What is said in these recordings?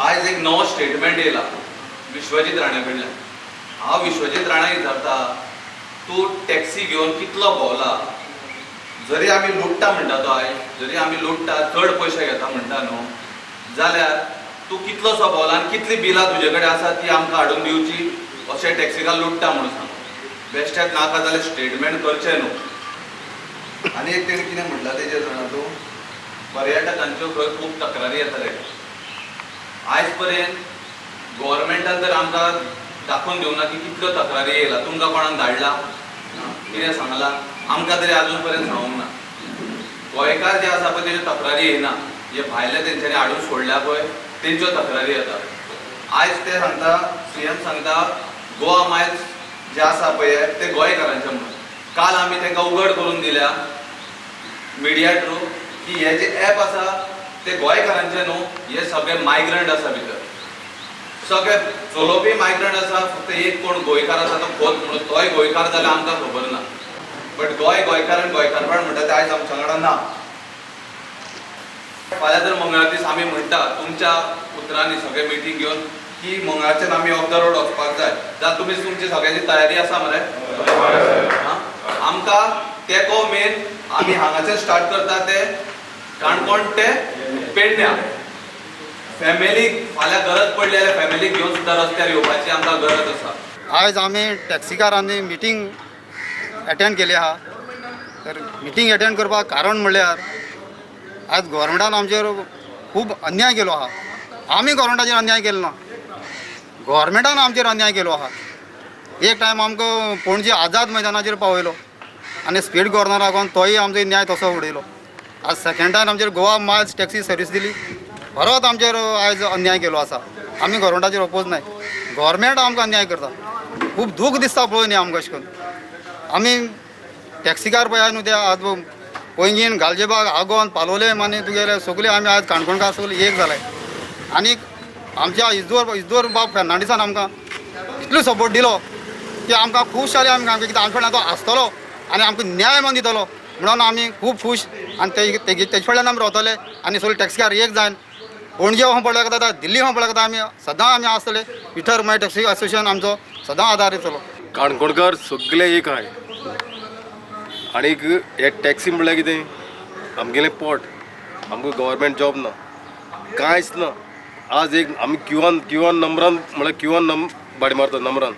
आयज एक नवो स्टेटमेंट येयला विश्वजीत राण्या कडल्यान. हांव विश्वजीत राण्या विचारता, तूं टॅक्सी घेवन कितलो भोंवला? जरी आमी लुट्टा म्हणटा तो आयज, जरी आमी लुट्टा चड पयशे घेता म्हणटा न्हू, जाल्यार तूं कितलोसो भोंवला आनी कितली बिलां तुजे कडेन आसा ती आमकां हाडून दिवची? अशें टॅक्सीकार लुट्टा म्हणून सांग. बेश्टेच नाका जाल्यार स्टेटमेंट करचें न्हू. आनी एक तेणें कितें म्हणलां तेजेर जाणा तूं, पर्यटकांच्यो खंय खूब तक्रारी येता तेका. आयज पर्यंत गोवोरमेंटान तर आमकां दाखोवन दिवंक ना की कितल्यो तक्रारी येयला. तुमकां कोणाक धाडला, कितें सांगलां? आमकां तरी आजून पर्यंत सांगूंक ना. गोंयकार जे आसा पळय तेज्यो तक्रारी येयना, जे भायले तेंच्यांनी हाडून सोडल्या पळय तेंच्यो तक्रारी येता. आयज ते सांगता, सीएम सांगता गोवा मायल्स जे आसा पळय ते गोंयकारांचे म्हणून. काल आमी तांकां उगड करून दिल्या मिडिया थ्रू की हे जे एप आसा ते गोंयकारांचे न्हू, हे सगळे मायग्रंट आसा भितर, सगळे चलोवपी मायग्रंट आसा. फक्त एक कोण गोंयकार आसा तो खोत म्हणून, तोय गोंयकार जाल्यार आमकां खबर ना. बट गोंय गोंयकार आनी गोंयकारपण म्हणटा ते आयज आमच्या वांगडा ना. फाल्यां जर मंगळार दीस आमी म्हणटा तुमच्या उतरांनी सगळे मिटींग घेवन की मंगळारच्यान आमी ऑफ the road वचपाक जाय, जाल्यार तुमी तुमची सगळ्यांची तयारी आसा मरे? आमकां तेको मेन आमी हांगाच्यान स्टार्ट करता ते काणकोण ते पेडण्या. फॅमिलीक फाल्यां गरज पडली जाल्यार फॅमिलीक घेवन सुद्दां रस्त्यार येवपाची आमकां गरज आसा. आयज आमी टॅक्सीकारांनी मिटींग एटेंड केली आहा. तर मिटींग एटेंड करपाक कारण म्हणल्यार आज गोवोरमेंटान आमचेर खूब अन्याय केलो आहा. आमी गोवोरमेंटाचेर अन्याय केलो ना, गोवोरमेंटान आमचेर अन्याय केलो आहा. एक टायम आमकां पणजे आझाद मैदानाचेर पावयलो आनी स्पीड गव्हर्नराक तोय आमचो न्याय तसो उडयलो. आज सेकेंड टायम आमचेर गोवा मायल्स टॅक्सी सर्वीस दिली, परत आमचेर आयज अन्याय केलो आसा. आमी गोवोरमेंटाचेर ओपोज नाय, गोवोरमेंट आमकां अन्याय करता. खूब दूख दिसता पळोवन आमकां. अशें करून आमी टॅक्सीकार पळय न्हू ते आज पैंगीण, गालजेबाग, आगोंद, पालोलेम आनी तुगेले सगळे आमी आज काणकोणकार सगळे एक जाले. आनी आमच्या इजदोर बाब फेर्नांडीसान आमकां इतलो सपोर्ट दिलो की आमकां खूश जालें. आमकां कित्याक आमच्या कडल्यान तो आसतलो आनी आमकां न्याय म्हणून दितलो म्हणून आमी खूब खूश. आनी तेजे कडल्यान आमी रावतले आनी सगळे टॅक्सीकार एक जायन पणजे वचों पडल्यार जाता, दिल्ली वचों पडल्यार जाता, आमी सदां आमी आसतले. विठर मागीर टॅक्सी असोसिएशन आमचो सदां आदार दितलो. काणकोणकार सगळे एक आहाय आनीक हे टॅक्सी म्हणल्यार कितें आमगेलें पोट. आमकां गव्हर्मेंट जॉब ना, कांयच ना. आज एक आमी क्यूआन नंबरान म्हळ्यार क्यूआन भाडी मारता नंबरान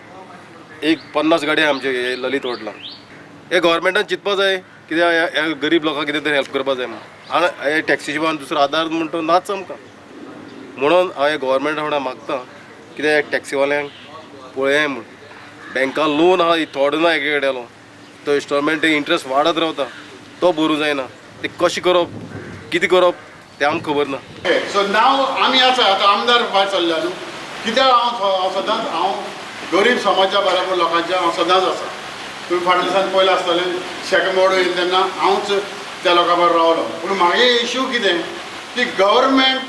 एक 50 गाडी आमचे हे ललित हॉटलान. हे गव्हर्मेंटान चिंतपा जाय कित्याक ह्या गरीब लोकांक कितें तरी हेल्प करपा जाय म्हणून. आनी हे टॅक्सीचे बाबतींत दुसरो आदार म्हणटा नाच आमकां. म्हणून हांव हे गव्हर्मेंटा वांगडा मागता कित्याक टॅक्सीवाल्यांक पळयाय म्हूण. बँकान लोन आहा थोडो ना एके कडेन, तो इन्स्टॉलमेंट इंट्रस्ट वाडत रावता, तो भरूं जायना. ते कशें करप कितें करप तें आमकां खबर ना. सो नाव आमी आसा आतां आमदार भायर चल्ल्या न्हू, कित्याक हांव सदांच हांव गरीब समाजा बराबर लोकांच्या हांव सदांच आसा. तुमी फाटल्या दिसान पयलें आसतलें शेक मोड येयलें तेन्ना हांवच त्या लोकां बरोबर रावलो. पूण म्हागे इश्यू कितें की गव्हर्मेंट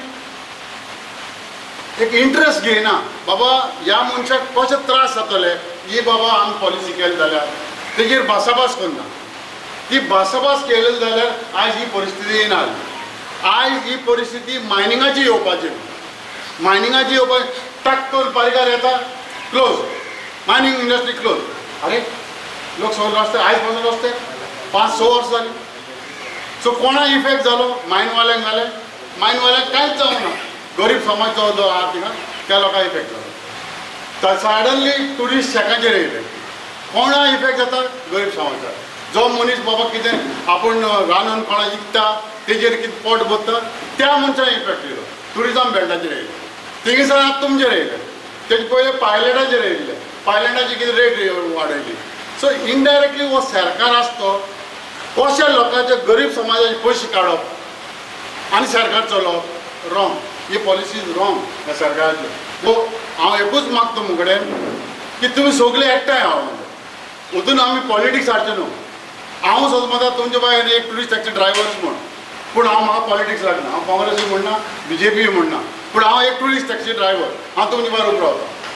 एक इंट्रस्ट घेयना बाबा ह्या मनशाक कशे त्रास जातले ही बाबा आमी पॉलिसी केली जाल्यार तेजेर भासाभास करना. ती भासाभास केली जाल्यार आयज ही परिस्थिती येना. आयज ही परिस्थिती मायनिंगाची येवपाची, मायनिंगाची येवपाची. टाक करून पालिकार येता क्लोज, मायनिंग इंडस्ट्री क्लोज. अरे लोक सगळे रस्ते आयज पासून रस्ते 5-6 वर्सां जालीं. सो कोणा इफेक्ट जालो? मायनवाल्यांक जालें. मायनवाल्यांक कांयच जावं ना. गरीब समाज जो जो आहा थिंगा त्या लोकांक इफेक्ट जालो. सडनली ट्युरिस्ट शेकाचेर येयले, कोणा इफेक्ट जाता? गरीब समाजाक. जो मनीस बाबा कितें आपूण रांदून कोणा विकता तेजेर कितें पोट भरता त्या मनशाक इफेक्ट येयलो. ट्युरिजम बेल्टाचेर येयले, थिंगसर आतां तुमचेर येयले. तेजे पयले पायलटाचेर येयल्ले, पायलटाची कितें रेट वाडयली. सो इनडायरेक्टली हो सरकार आसा तो कशे लोकांचे गरीब समाजाचे पयशे काडप आनी सरकार चलोवप wrong. He policy is wrong ह्या सरकाराची. सो हांव एकूच मागता तुमचे कडेन की तुमी सगळे एकठांय आहा वतून आमी पॉलिटिक्स हाडचे न्हू. हांव सदां म्हणटा तुमचे भायर एक टुरिस्ट टॅक्सी ड्रायव्हर्स म्हूण, पूण हांव म्हाका पॉलिटिक्स लागना. हांव काँग्रेसूय म्हणना, बीजेपीय म्हणना, पूण हांव एक टुरिस्ट टॅक्सी ड्रायव्हर. हांव तुमचे भायर उबो रावता.